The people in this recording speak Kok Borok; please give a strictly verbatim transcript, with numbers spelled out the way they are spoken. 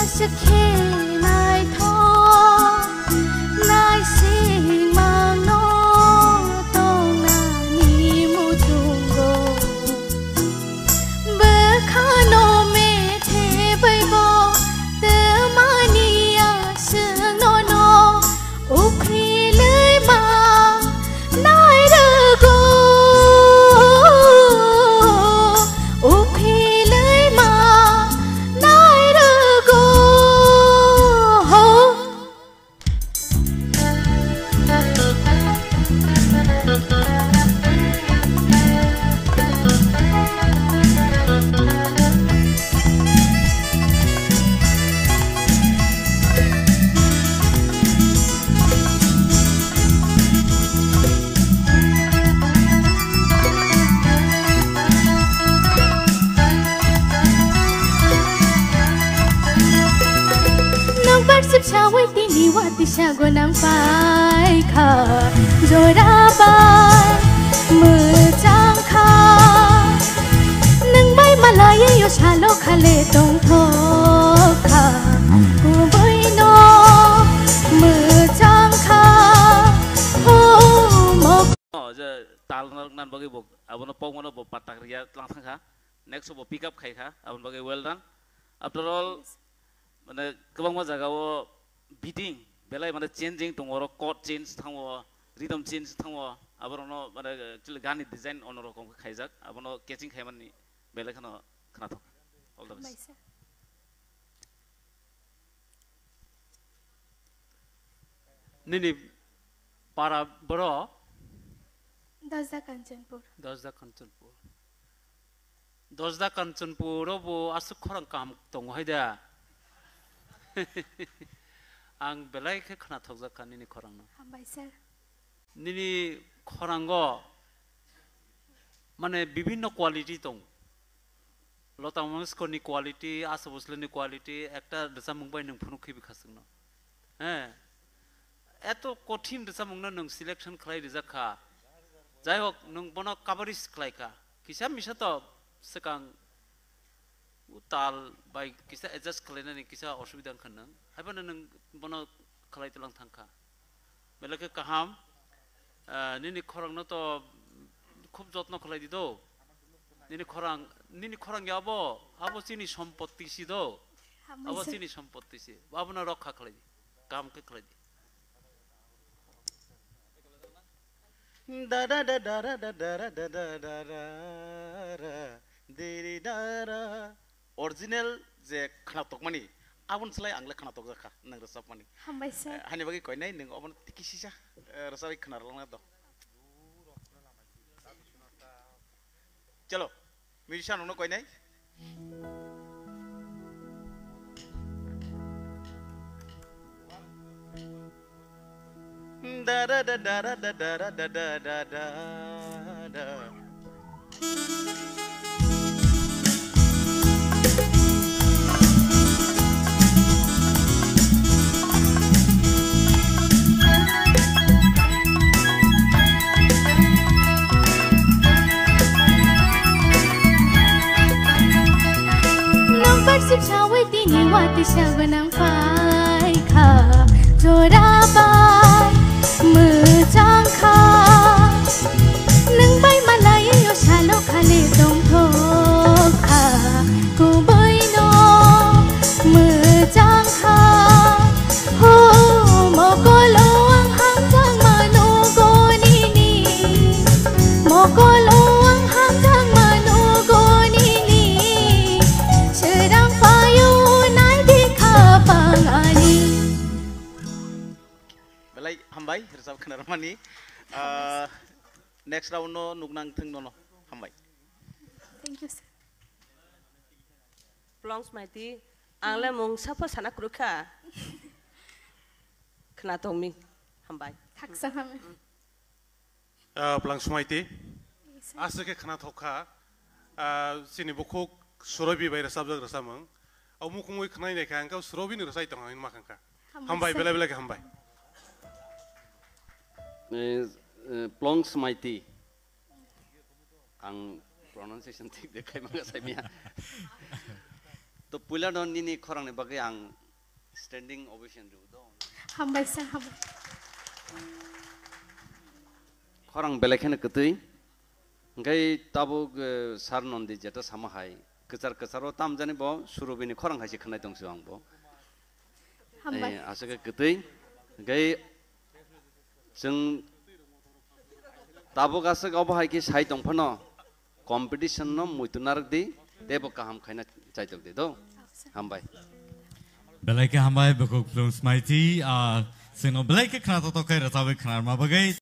Chikhe naithok naisingmano tongnani muchungo. Bwkhano methe baibo twmani aswk nono uphilwi ma nairogo, uphilwi ma nairogo. Nokbar sipsa wai tini watisa gonang paikha, jora bai mwchang kha. Nwng bai malai yo salo khale tongthok kha, kubui no mwchang kha. Ho mo. O, je tal narwkna bagwi bo abono pokmano bo patak riya tlang thang kha. Next bo pick up khai kha, aboni bagwi well done. After all, mane kwbangma jaga o beating belai mane changing tongo, oro chord change thango, rhythm change thango, aborokno mane actually gani design ono rokom khe khaijak, abono catching khaimani belai kheno khnathok. All the best. Hambai sir. Nini para boro? Dosda Kanchanpur. Dosda Kanchanpur. Dosda Kanchanpur o bo aswk khorang kaham tongo hai da. Ang belai khe khnathokjak kha nini khorangno. Hambai sir. Nini khorango mane bibhinno quality tong. Lota Mangeshkor ni quality, Asha Bhosle ni quality, ekta rwchapmung bai nwng phunuk khibi kha chwngno. He. Eto kothin rwchapmung no nwng selection khlai rijak kha. Jai hok, nwng bono coverage khlai kha. Kisa misa to swkang u tal bai kisa adjust khlainani kisa osubida wngkha nwng. Haiphano nwng bono khlai tlang thang kha. Belai khe kaham. Ah, nini khorang no to khub jotno khlai di do. Nini khorang, nini khorang ya abo, abo chini sompotti si do. Hambai sir. Abo chini sompotti si. Abono rokha khlai di. Kaham khe khlai di. Da da da da ra da da ra da da da ra ra diri da ra. Original je khnaktokmani, aboni slai ang le khnatokjak kha, nwng rwchapmani. Hambai sir. Eh, hani bagwi koinai nwng obono tiki sisa, eh, rwchapwi khna rwlangna do. Chalo, musician rokno koinai. Da da da da ra da da ra da da da da da da. Nokbar sipsa wai tini watisa gwnang paikha, jora bai mwchang kha. Nwng bai malai yo salo khale tongthok kha, kubui no mwchang kha. Ho, mokolo ang hamjakma nugo nini, mokolo ang hamjakma nugo nini, srang payo nai di khapang ani. Belai hambai, rwchap khna rwmani. Ah, next round no nuknang thung nono. Hambai. Thank you, sir. Plongs Maiti, ang le mungsa pho sana kwrwkha. Khna tongmi, hambai. Thaksa hambai. Ah, Plongs Maiti, yes, sir. Aswk khe khna thok kha, ah, chini bukhuk Surobi bai rwchapjak rwchapmung. O mukhungwi khwnai nai kha, ang khe Surobi ni rwchai tong ang ma khang kha. Hambai, hambai, sir. Belai belai khe hambai. Eh, eh, Plongs Maiti. Ang pronunciation thik de khai manga sai miya. To puila no nini khorang ni bagwi ang standing ovation rw do. Hambai sir, hambai. Khorang belai kheno kwtwi. Hwnkhe tabuk, eh, sir Nondi jeta sama hai kwchar kwcharo tamjani bo Surubini khorang hai se khwnai tongsu ang bo. Hambai. Eh, aswk khe kwtwi. Hwnkhe chwng tabuk aswk obo hai khe sai tong phano competition no muitu narwk di, tei bo kaham khaina chaitok di do. Hambai. Belai khe hambai, bukhuk Phlung Smaiti, ah, chwngno belai khe khna totok khe rwchabwi khna rwma bagwi.